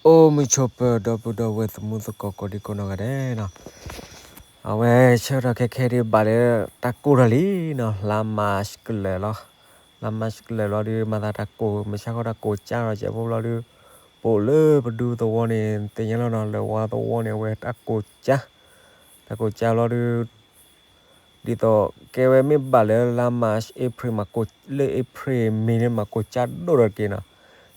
အိၣ်မုာ်ဆိးပၢၤ ဒီပုၢ်ဒီဝဲၢ် သမူသကိး ကိးဒံကိးနီၢ်ဂၤဒဲးနီၤ, အဝဲဆၢကတီၢ်ခဲခဲဒံးဘၣ်လၢ တၢ်ကိၢ်ထီၣ်လံနီၤ, လါမၢ်ၡးကလၢာ်လီၤ. လါမၢ်ၡးကလၢာ်လီၤဒုး မၤသးတၢ်ကိၢ် မုၢ်ဆါခီတၢ်ကိၢ်ကၠါထီၣ်ကဲးဖိဘျီဒုး, ပအိၣ်လၢပဒူသဝီန့ၣ် သ့ၣ်ညါလီၤနီၤ, လၢဝါသဝီန့ၣ် အဝဲတၢ်ကိၢ်ကၠါ, တၢ်ကိၢ်ကၠါလီၤဒုး ဒ်သိးကဲဝဲမ့ၢ်ဘၣ်လၢလါမၢ်ၡး အ့ဖြ့ၣ်မး လၢအ့ဖြ့ၣ်မ့ၢ်လၢမၤကိၢ်ကၠါဒိၣ်ဒီးတက့ၢ်နီၤ,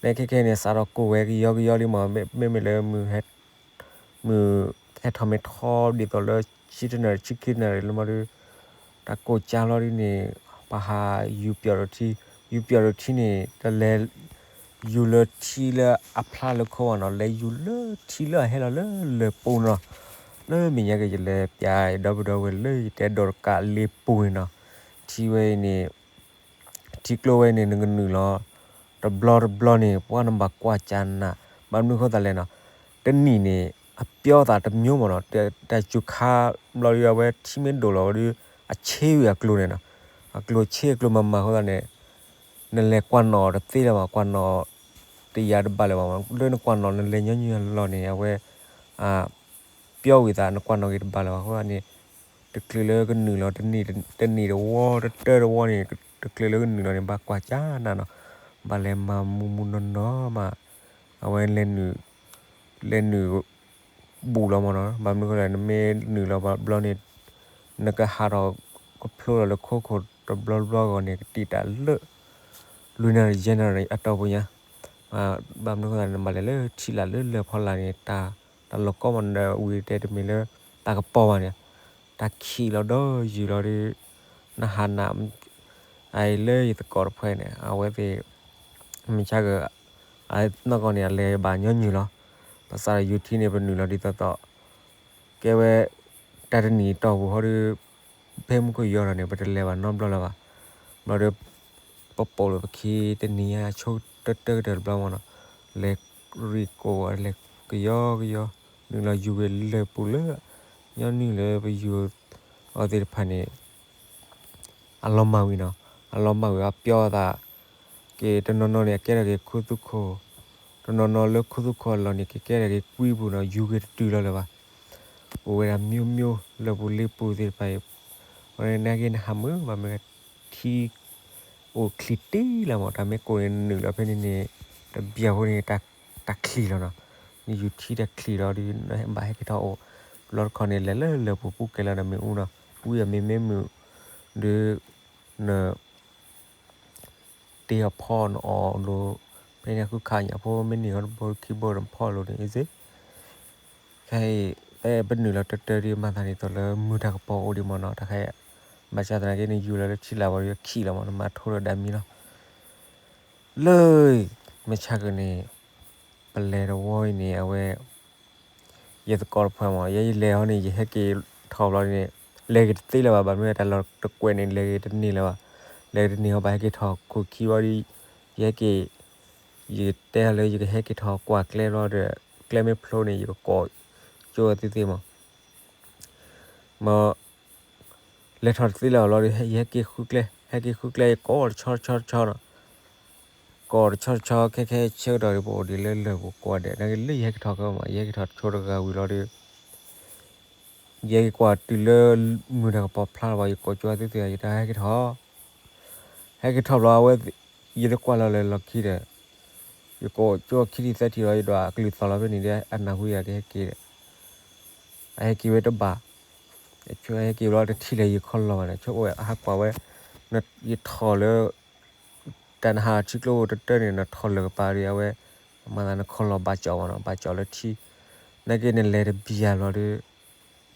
နခဲခဲန့ၣ်စးထီၣ်ကိၢ်ဝဲကယီကယီလံမး, မ့မ့ၢ်လၢ မုၢ်ဟဲထီၣ်မ့ၢ်ထီဒ်သိးလၢ ဆံတနၣ်ရံၣ် ဆံခံနၣ်ရံၣ်လၢမးဒုး, တၢ်ကိၢ်ကၠါလီၤဒုးန့ၣ် ပှၤဟးယူၤပၠီၣ်ဒီးထံ, ယူၤပၠီၣ်ဒီးထံန့ၣ် တလဲၤယူၤလၢထံလၢအဖျါလၢခိမးနီၤ, လဲၤယူၤလၢထံလၢအဟဲလီၤလၢလၢၢ်ပူၤနီၤ, လၢမဲာ်ညါက့ၤယလဲၤပျးဒီပုၢ်ဒီဝဲၢ်လၢယတဲဒိးတကးလ့ပူၤန့ၣ်နီၤ, ထံဝဲအံၤန့ၣ် ထံကျိဝဲန့ၣ် နကနုာ်လီၤ တဘျီတဘျီန့ၣ် ပှၤနဘၣ်ကွၢ်ကၠါနး, ဘၣ်မနုၤအဃိသတးလဲၣ်နီၤ, တနံၣ်န့ၣ် အပျီသးတမျိုးမးနီၤ, တၢ်စူၤခါဘျီဒုး အဝဲထံမ့ၢ်ဒိၣ်လီၤဝဲဒုး အဆ့ဝံၤအကျိၤန့ၣ်နီၤ, အကျိၤဆ့အကျိၤမၤမၤအဃိသတးန့ၣ် နလဲၤကွၢ်နီၣ်တသ့လၢၤဘၣ်, ကွၢ်နီၣ်တယၤတဘၣ်လၢၤဘၣ်မး, လၢနကွၢ်နီၣ်နလဲၤညီနုၢ်အလီၢ်န့ၣ် အဝဲ ပျီဝံၤသး နကွၢ်နီၣ်က့ၤတဘၣ်လၢၤဘၣ်အဃိန့ၣ်, တချုးလၢကနုာ်လီၤ တနံၣ်တဝီ တတၢတဝီန့ၣ် တချုးလၢကနုာ်လီၤန့ၣ် ဘၣ်ကွၢ်ကၠါနးနီၤ, ဘၣ်လဲၤမၤမူမူနီၢ်နီၢ်မး, အဝဲ လဲၤနုာ် ဘူးလီၤမးနီၤ, ဘၣ်မနုၤအဃိလဲၣ် နမ့ၢ်နုာ်လီၤဘၣ်ဘျီန့ၣ် နကဟးထီၣ်ကဖျိလီၤလၢခိခိၣ်တဘျီတဘျီအဂီၢ်န့ၣ် ကတံာ်တာ်လၢ လွံၢ်နၣ်ရံၣ်ယဲၢ်နၣ်ရံၣ်အတီၢ်ပူၤညါ, ဘၣ်မနုၤအဃိသတးန့ၣ် နဘၣ်လဲၤလၢထံလာ်လၢလၢၢ်ဖီလာ်န့ၣ် တၢ် တၢ်လီၤကီမး နဝံၤတဲတမ့ၢ်လၢ တၢ်ကပီၤဘၣ်န့ၣ်, တၢ်ခံးလီၤဒီးယုၢ်လီၤဒုး နဟးနး အအံၤလၢယသကိးတဖၣ်န့ၣ် အဝဲသ့ၣ် မုၢ်ဆါက အနီၢ်ကီၢ်န့ၣ် အလဲၤဘၣ်ညီနုၢ်လီၤ. ဘၣ်ဆၣ်ဒီးယူၤထံန့ၣ် ပနုာ်လီၤဒ်သိးသိး ကဲဝဲ တၢ်တနံၣ်တီၢ်ပူၤဃီဒီး ဖဲမူခိၣ်ယီၤထီၣ်န့ၣ် ပတလဲၤဘၣ်နီတဘျီလၢၤဘၣ်. ဘျီဒီး ပပိာ်လၢပခံတနံၤညါ ဆိကတၢၢ်တၢၢ်ကတၢၢ်တဘျီမးနီၤ, လဲၤရံၣ်ကိး လဲၤကယီကယီ နုာ်လီၤယူၤက့ၤလၢၢ်ပူၤလၢ ညီနုၢ်လၢပယူၤအီၤသ့ၣ်တဖၣ်န့ၣ် အလီၤမၢ်ဝံၤနီၤ, အလီၤမၢ်ဝံၤအပျီအသး က့ၤတနီၤနီၤန့ၣ် အကဲထီၣ်က့ၤခူသူၣ်ခိၣ်, တနီၤနီၤလၢခူသူၣ်ခိၣ်အလီၢ်န့ၣ် ကကဲထီၣ်က့ၤကွံပူၤနီၤ, ယူၤက့ၤတတုၤလီၤလၢၤဘၣ်. အိၣ်ဝဲဒၣ် မျိုးမျိုး လၢပူၤလ့ပူၤသ့ၣ်တဖၣ်အံၤ, အဝဲန့ၣ်နာ်က့နဟးမုာ် ဘၣ်မနုၤ ထံ အိၣ်ချံးတ့ၢ်လီၤမး, တၢ်မ့ၢ်ကိၢ်န့ၣ်နုာ်လီၤဖဲန့ၣ်န့ၣ် တဘျီဖိန့ၣ် တၢ်ချံးလီၤနီၤ, နယူၤထံတၢ်ချံးလီၤဒီး နဘၣ်ဟဲက့ၤထီၣ်အိၣ်, ဘျီတခီန့ၣ် လဲၤလၢလၢၢ်ပူၤပူၤကဲလီၤဒီးမ့ၣ်အူနီၤ, ဝံအီၤမ့မ့ၢ်မုာ် ဒီး န တ့အီၤဖီနအီၣ်လိၤ, ဖဲန့ၣ်ဃုခးညၣ်ဖိ မ့ၢ်နံၤဃီတဘိခံဘိဒီးဖီလိၤန့ၣ် အ့ၣ်စ့ ခဲအံၤ ဖဲပနုာ်လီၤတၢၢ်တၢၢ်ဒီး မၤသးဒ်သိးလၢမုၢ်တၢ်ကပီၤအိၣ်ဒံးမးနီၤ, တၢ်ခဲအံၤ ဘၣ်ဆၣ်သနာ်က့ နယူၤလီၤလၢထံလာ်ဝံၤဒီး ခံးလီၤမး နမၤထိဒီးဒၣ်မံလီၤ. လၢ မုၢ်ဆါကန့ၣ် ပလဲၤတဝီအံၤန့ၣ် အဝဲ ယသကိးတဖၣ်မး ယဲယလဲၤဟီန့ၣ် ယဟဲက့ၤထီၣ်ဘျီန့ၣ် လဲၤက့ၤတသ့လၢၤဘၣ်, ဘၣ်မနုၤတၢ်လီၢ်တကွဲးန့ၣ် လဲၤက့ၤတန့ၢ်လၢၤဘၣ်, လဲၤက့ၤတန့ၢ်ဟီ ဘၣ်ဟဲက့ၤထီၣ်ခိၣ်ခံဘျီဒီး ယဟဲက့ၤ ယတဲလၢယကဟဲက့ၤထီၣ်ကွၢ်ကျဲဘျီဒီး ကျဲမ့ၢ်ဖျိန့ၣ် ယကကိးကၠိသ့သ့မး မ့ၢ် လဲၤထီၣ်တသ့လၢၤဘၣ်ဘျီဒီး ယဟဲက့ၤဃုကျဲ, ဟဲက့ၤဃုကျဲ ယကိးတဆီတဆီတဆီနီၤ, ကိးတဆီတဆီ ခဲခဲဆၢကတီၢ်ဒီး ပအိၣ်ဒံးလၢလၢၢ်ပူၤကိးဂၤဒဲး, နာ်က့လၢယဟဲက့ၤထီၣ်ခဲမး ယဟဲက့ၤထီၣ်တဆိတဂၤဝံၤလီၤဒီး ယဟဲက့ၤကွၢ်တုၤလၢမုၢ်တၢ်ကပီၤဖျါလၢၤဘၣ် ယကိးကၠိသ့သ့ ယတဲဟဲက့ၤထီၣ် ဟဲက့ၤထီၣ်ဘျီ အဝဲ ယတကွၢ်လီၤလၢလီၢ်ခံဒီး ယကိးကၠိခံထံၣ်သၢထံၣ်လီၤ ယဒွးအကလုၢ်သီၣ်လီၤဖဲန့ၣ်ဒီး အနၢ်ဟူယၤကဟဲက့ၤဒီး အဟဲက့ၤဝဲတဘၣ်, အဟဲက့ၤဘျီတထံၣ်လၢယခီၣ်လီၢ်ဘၣ်န့ၣ် ဆိအိၣ်ဝဲအဟးကွၢ်ဝဲ, ယထီၣ်လၢ တၢ်နဟးထံကျိတၢၢ်န့ၣ် နထီၣ်လၢၤကပၤဒီး အဝဲ မၤသးနခီၣ်လီၢ်ဘၣ်ကၠီၣ်မးနီၤ ဘၣ်ကၠီၣ်လၢထံ, နာ်က့နလဲၤတဘံယၤဘျီဒီး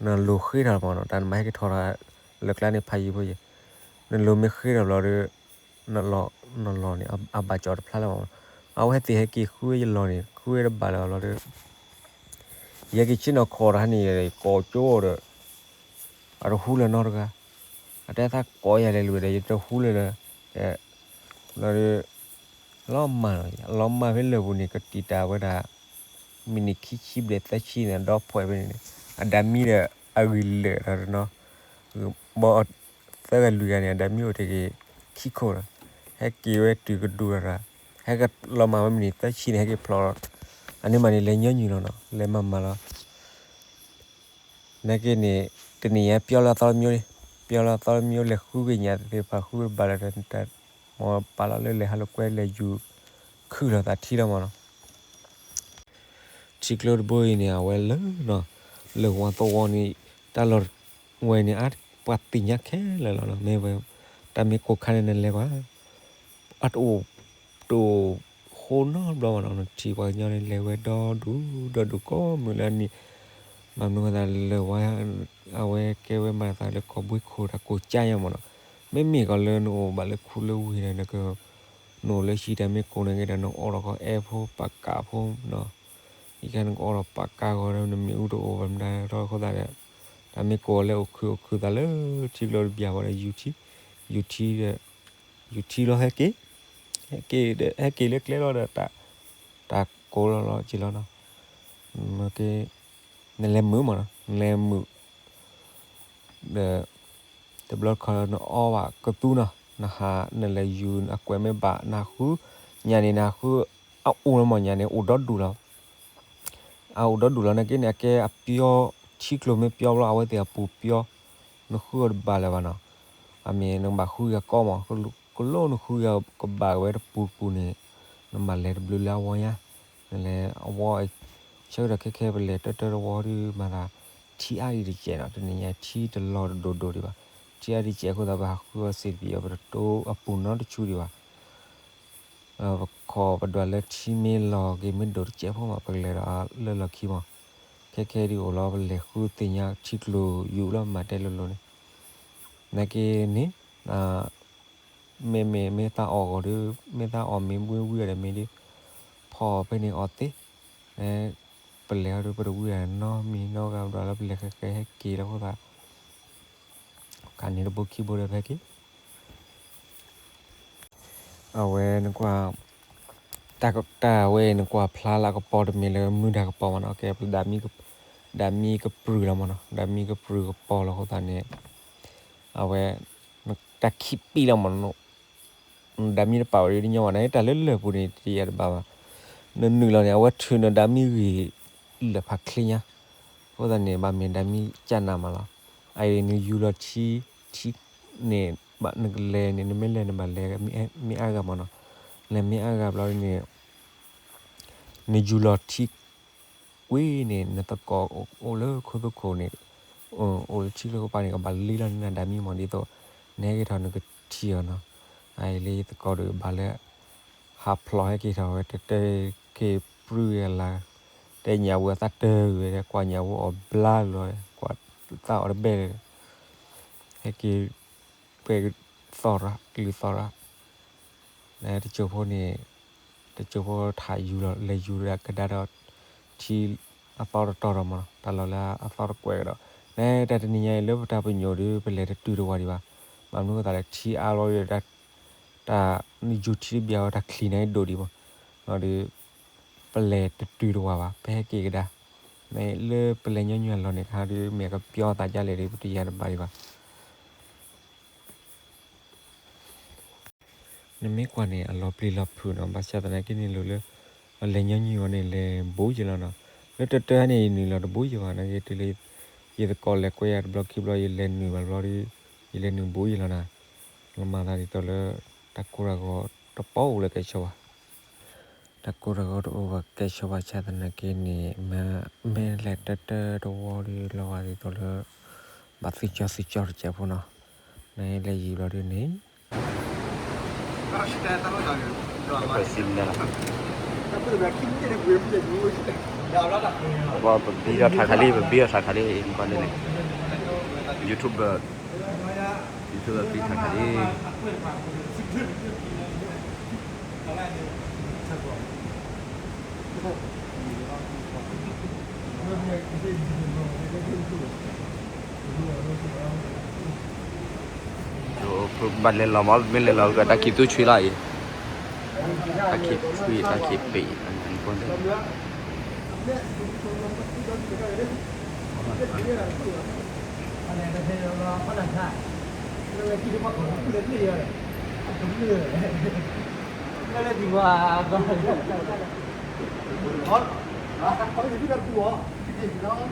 နလိၤဃ့ထီၣ်မးနီၤ တၢ်နမၤဟဲက့ၤထီၣ်လၢကျါန့ၣ်ဖးယံၤဖိယံၤ, နလိၤမ့ၢ်ဃ့ထီၣ်ဘျီဒီး နလီၢ်နလီၢ်န့ၣ် အဘၣ်ကၠီၣ်တဖျါလၢၤမးနီၤ, အဝဲသ့ၣ်ဟဲက့ၤဃုဝဲယလီၢ်န့ၣ် ဃုဝဲတဘၣ်လၢၤဘၣ်ဘျီဒီး ယဟဲက့ၤဆ့ၣ်နီၤခိးတဟါန့ၣ် ယကိးကၠိဒီး အတဟူလၢၤနီတဂၤ, အတဲသးကိးယၤလဲၤလူၤဒီး ယတဟူလၢၤလၢၤ, ဘျီဒီး လီၤမၢ်နီၤ လီၤမၢ်ဖဲလၢၢ်ပူၤန့ၣ် ကတံာ်တာ်ဝဲဒၣ် မံးနံးခံဆံဘျဲၣ်သၢဆံန့ၣ် ဒီဖှဲးဖဲန့ၣ်န့ၣ် အဒၣ်မံဒီးအဂံၢ်လၢာ်ဒီးတနီၤ, ဘီသၢဂၤလွံၢ်ဂၤန့ၣ် အဒၣ်မံအိၣ်တ့ၢ်က့ၤခံခိၣ်ဒီး ဟဲက့ၤဝဲတုၤကဒူၣ်ဒီး ဟဲကလီၤမၢ်ဝဲမံးနံးသၢဆံန့ၣ် ဟဲက့ၤဖျိးလီၤ, အန့ၣ်မးန့ၣ် လဲၤညီနုၢ်လီၤနီၤ, လဲၤမၤမၤလီၤ. နာ်က့န့ၣ် တနံၤညါပျီလၢအသီတမျိုးန့ၣ်, ပျီလၢအသီတမျိုး လဲၤဃုက့ၤညါသ့ၣ်တဖၣ် ဃုတဘၣ်လၢၤဒီး မ်ပာ်လီၤလၢလဲၤဟးလိာ်ကွဲ လဲၤယူၤခုၣ်လီၤသးထံလီၤမးနီၤ. ထံကျိတဘိအံၤန့ၣ် အဝဲလၢနီၤ, လၢဝါသဝီန့ၣ် တၢ်လီၢ်ဝဲန့ၣ် အါ ပှၤသ့ၣ်ညါခဲလၢာ်လီၤနီၤ. မ့ၢ်ဝဲ တၢ်မ့ၢ်ကိးခါန့ၣ် နလဲၤကွၢ် အတအိၣ် တအိၣ်ဃိနီတဘျီဘၣ်နီၤ. နထံၣ်ပှၤကညီန့ၣ် လဲၤဝဲဒီဒူၣ်ဒီဒူၣ် ကိးမုၢ်လၢအနံၤ, ဘၣ်မနုၤဃိသတးလၢဝဲ အဝဲကဲဝဲမၤသးလၢကီၢ်ဘှ့ခိၣ်တၢ်ကိးကၠါညါမးနီၤ. မ့မ့ၢ်ကီးလၢနအိၣ်ဘၣ်လၢခူလၢဝ့ၢ်ဒီး နက နအိၣ်လၢဟံၣ် တၢ်မ့ၢ်ကိးန့ၣ်က့ဒီး နအိးထီၣ်ကီးအဲၣ်ဖိပာ်ကးဖိနီၤ. အံၤခါနကအိးထီၣ်ပာ်ကးဂီၤဒီး နမ့ၣ်အူတအိၣ်ဘၣ်မတၤဒီး အဃိသတးဒီး တၢ်မ့ၢ်ကိးလၢအိၣ်ခုၣ်အိၣ်ခုၣ်သးလၢထံကျိတဘျီဘၣ်ဒီး ယူၤထံ ယူၤထံဒီး ယူၤထံလီၤ ဟဲက့ၤ ဟဲက့ၤဒီး ဟဲက့ၤလၢကျဲလီၤဒီး တၢ် တၢ်ကိးလီၤလီၤက့ၤလီၤနီၤ. နလဲၤမုာ်မးနီၤ, နလဲၤမုာ် ဒီး တဘျီတခီၣ်နအီဘၣ်ကသူနီၤ, နဟး နလဲၤယူၤ အကွဲးမ့ၢ်ဘၣ် နဟးဃု ညါန့ၣ် နဟးဃု အအိၣ်လီၤမး ညါန့ၣ် အိၣ်ဒီဒူၣ်လီၤ. အအိၣ်ဒီဒူၣ်လီၤ နာ်က့န့ၣ် အကဲအပျီ ထံကျိမ့ၢ်ပျီဘျီ အဝဲသ့ၣ်အပူၤပျီ နဃုအီၤတဘၣ်လၢၤဘၣ်နီၤ. အမ့ၢ်နကဘၣ်ဃုယၤကီမး ကလိနဃုယၤကဘၣ်ဝဲတပူၤတပူၤန့ၣ် နဘၣ်လဲၤတဘျုးလၢအဝီညါ, နလဲၤအဝီ ဆၢကတီၢ်ခဲခဲ ပလဲၤတၢတၢတဝီဒီး မၤသး ထံအါဒံးတစဲးနီၤ, တနံၤညါထံတလီၤတဒိၣ်ဒိၣ်ဒံးဘၣ်, ထံအါဒံးတစဲးအဃိသတး ပဟးဃုအီၤစ့တပံၤအီၤ ပတတိအပူၤနီတဆူဒံးဘၣ်. ပခီၣ်ပဒွးလၢထံမ့ၢ်လီၤက့ၤမ့ၢ်ဒိၣ်တစဲးဖိမး ပကလဲၤဒီးလၢလီၢ်ခံမး, ခဲခဲဒံးအိၣ်လီၤ ပလဲၤဃုသ့ၣ်ညါထံကျိယူၤလီၤ မၤတဲလိၤလိၤန့ၣ်, နာ်က့န့ၣ် မ့မ့ၢ်မ့ၢ်သးအီၣ်ဂီၤဒီး မ့ၢ်သးအီၣ်မ့ၢ်ဝံဝံဒီးမ့ၢ်ဒီး ဖီၣ်ဖဲန့ၣ်အီၣ်သ့, ပလဲၤအီၤဒီး ပတဝံဧါနီတမံၤနီတဂၤဘၣ်လီၤ ပလဲၤဃဲဃဲဟဲက့ၤလီၤအဃိသတး ကန့ၣ်တဘိခံဘိဒီးဖဲက့ၤ အဝဲနကွၢ် တၢ်ဝဲနကွၢ်ဖျါလၢကပီၤတမ့ၢ်လၢမုၢ်တၢ်ကပီၤမးနီၤ, ကဲ ဒၣ်မံကပြုၢ်လီၤမးနီၤ, ဒၣ်မံကပြုၢ်ကပီၤလီၤအဃိသတးန့ၣ် အဝဲ တၢ်ခံးပံလီၤမးနီၤ, ဒၣ်မံတပာ်ဝဲဒ်ညီဘၣ်န့ၣ် တၢ်လၢလၢၢ်ပူၤန့ၣ် တယံာ်တဘၣ်ဘၣ်, နနုာ်လီၤန့ၣ် အဝဲထုးနဒၣ်မံဂ့ၤလၢာ်ဖးချ့ညါ, အဃိသတးန့ၣ် ဘၣ်မ့ၢ်ဒၣ်မံကၢ်နးမးလီၤ, အအံၤနယူၤလီၤထံ ထံန့ၣ် နကလဲၤန့ၣ် နမ့ၢ်လဲၤ နဘၣ်လဲၤမ့ၢ်အါဂၤမးနီၤ, လဲၤမ့ၢ်အါဂၤဘျီန့ၣ် နယူၤလီၤထံ ကွံာ်န့ၣ် နသကိးအိၣ်လၢခိသိခိၣ်န့ၣ် အိၣ်လၢထံကျိကပၤန့ၣ် ကဘၣ်လံလီၤနဒၣ်မံမး ဒ်သိး နဟဲက့ၤထီၣ်နကထံၣ်အီၤနီၤ, အအံၤလၢယသကိးဒီးဘၣ်လၢ ဟးဖျိးဟဲက့ၤထီၣ်ဝဲ တတဲက့ၤပြူၢ်ဂ့ၤလၢ်, တဲညၣ်ဝဲအသးတၢၢ်ဝဲ ကွၢ်ညၣ်ဝဲအီၣ်ဘျါလီၤ ကွၢ်သးအီၤတဘဲၣ် ဟဲက့ၤ ပဲသီၣ်ရၣ် ကလုၢ်သီၣ်ရၣ် တစိၢ်ဖိန့ၣ် တစိၢ်ဖိထးယူၤလီၤ လဲၤယူၤကဒါဒီး ထံအသီတတီၤဒီးမး တၢ်လီၢ်လၢအသီတကွဲးကဒီး နတၢ်တနံၤညါအံၤလၢပတၢ်ပညိၣ်ဒီး ပလဲၤတတုၤတဝၤဒံးဘၣ်, ဘၣ်မနုၤအဃိသတးလဲၣ် ထံအါဘျီဒီး တၢ်ယူၤထံတဘျီဝဲ တၢ်ချံးန့ၣ်ဒိၣ်ဒံးမး, ဒီး ပလဲၤတတုၤတဝၤဘၣ် ပဟဲက့ၤကဒါ, လၢပလဲၤညီနုၢ်အလီၢ်န့ၣ် ခါဒီးမ့ၢ်ကပျီသးဒ်လဲၣ်ဒီး ပတယၤတဘၣ်ဒံးဘၣ် နမ့ၢ်ကွၢ်န့ၣ် အလီၤပျံၤလီၤဖုးနီၤ, ဘၣ်ဆၣ်သနာ်က့န့ၣ် လိၤလၢ အလဲၤညီနုၢ်အီၤန့ၣ် လဲၤဘူးယံာ်လီၤနီၤ, လၢတၢတၢန့ၣ် ယနုာ်လီၤတဘူးယံာ်ဘၣ်, နာ်က့တုၤလၢ ယသကိးလဲၤကွဲယၤတဘျီခံဘျီ ယလဲၤနုာ်ဘၣ်တဘျီဒီး ယလဲၤနုာ်ဘူးယံာ်လီၤနီၤ, လီၤမၢ်သးဒ်သိးလၢ တၢ်ကိၢ်တၢ်ဂီၤတပီၢ်အိၣ်လၢကဲဆိဘၣ် တၢ်ကိၢ်တၢ်ဂီၤတအိၣ်ဘၣ်ကဲဆိဘၣ်ဆၣ်သနာ်က့န့ၣ် မ့ၢ်လဲၤတၢတၢတဝီဒီး လီၤဂာ်ဒ်သိးလၢ ဘၣ်သံကွၢ်သံကွၢ်တစဲးဖိနီၤ, နလဲၤယံာ်ဘျီဒ်န့ၣ် ပဘံထါခးလံ ပဘံထါခးလံ ကွၢ်န့ၣ် YouTube YouTube ဘံထါခးလံ ဘၣ်လဲၤလီၤမး မ့ၢ်လဲၤလီၤ တၢ်ခံးသူဆွံလီၤအံၤ တၢ်ခံးဆွံ တၢ်ခံးပ့ၤ တၢ်ခံးပ့ၤ လၢ အဝဲန့ၣ်ဒုၣ်ဒါပူၤအီၤ, ဟ့ၣ်,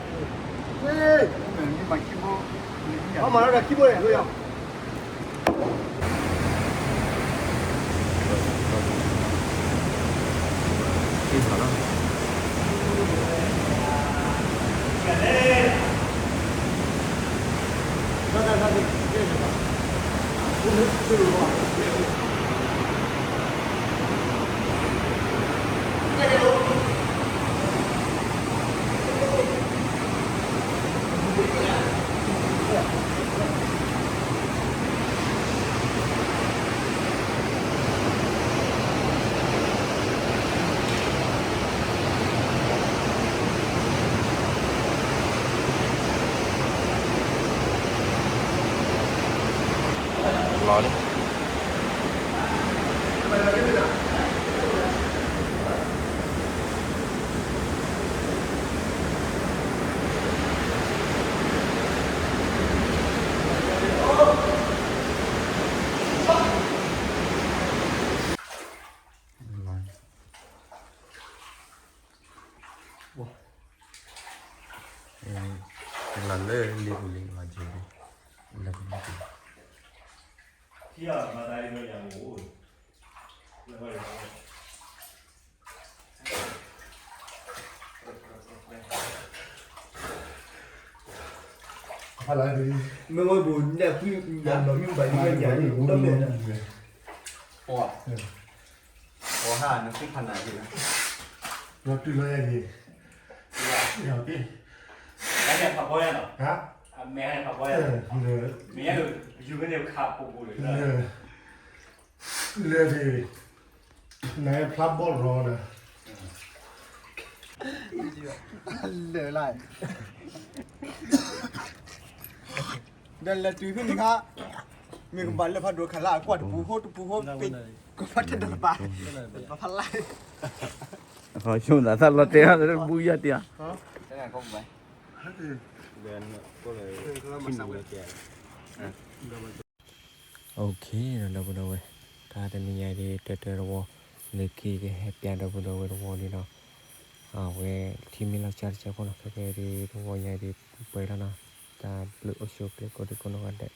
မၤလီၤဒီးခံဘိန့ၣ် အဝဲယၤ လီၤလံ လီၤလၢလံပူၤလံ မၤက့ၤလံ လၢပူၤလံ မ့ၢ်ဝဲပူၤန့ၣ် ဖုယၤလီၤမ့ၢ်ဘၣ်ယၤန့ၣ် တမ့ၢ်န့ၣ် ပှၤ ပှၤဟးနသုဖးနၤက့ၤလီၤ လီၤတုၤလီၤယၤန့ၣ် ယၤက့ၤ ဟါ မ့ၢ်ဟဲဖးဘီယၤလီၤ မ့ၢ်ယူၤကန့ၣ်ခးပူၤပူၤလၢ လၢ နဖျါဘီၣ်ရီဒီး လၢာ်လၢ် ဒီးလဲၤတုၤဖဲန့ၣ်ခါ မ့ၢ်ကဘၣ်လၢဖးဒိၣ်ခါလၢအကွၢ်တပူၤဃိတပူၤဃိ ကဖးတဒိၣ်တပၤ ပဖးလၢ် ဟီၣ်ဆိနသးလီၤတဲာ် ဘူယၤတယၤ OK ဒီပုၢ်ဒီဝဲၢ် တၢ်တနံၤညါအံၤဒ် တၢတၢတဝီ လၢခံကဟဲပျးဒီပုၢ်ဒီဝဲၢ်တဝီလံဒီး အဝဲထံမ့ၢ်လီၤစၢ်တစဲးဖိနီၤ ခဲကဲဒ်တဝီညါအံၤဒ် ပှဲၤလီၤနီၤ တၢ်ဘျုးအိၣ်ဆူၣ်အိၣ်ချ့ကိးဒံကိးနီၢ်ဂၤဒဲး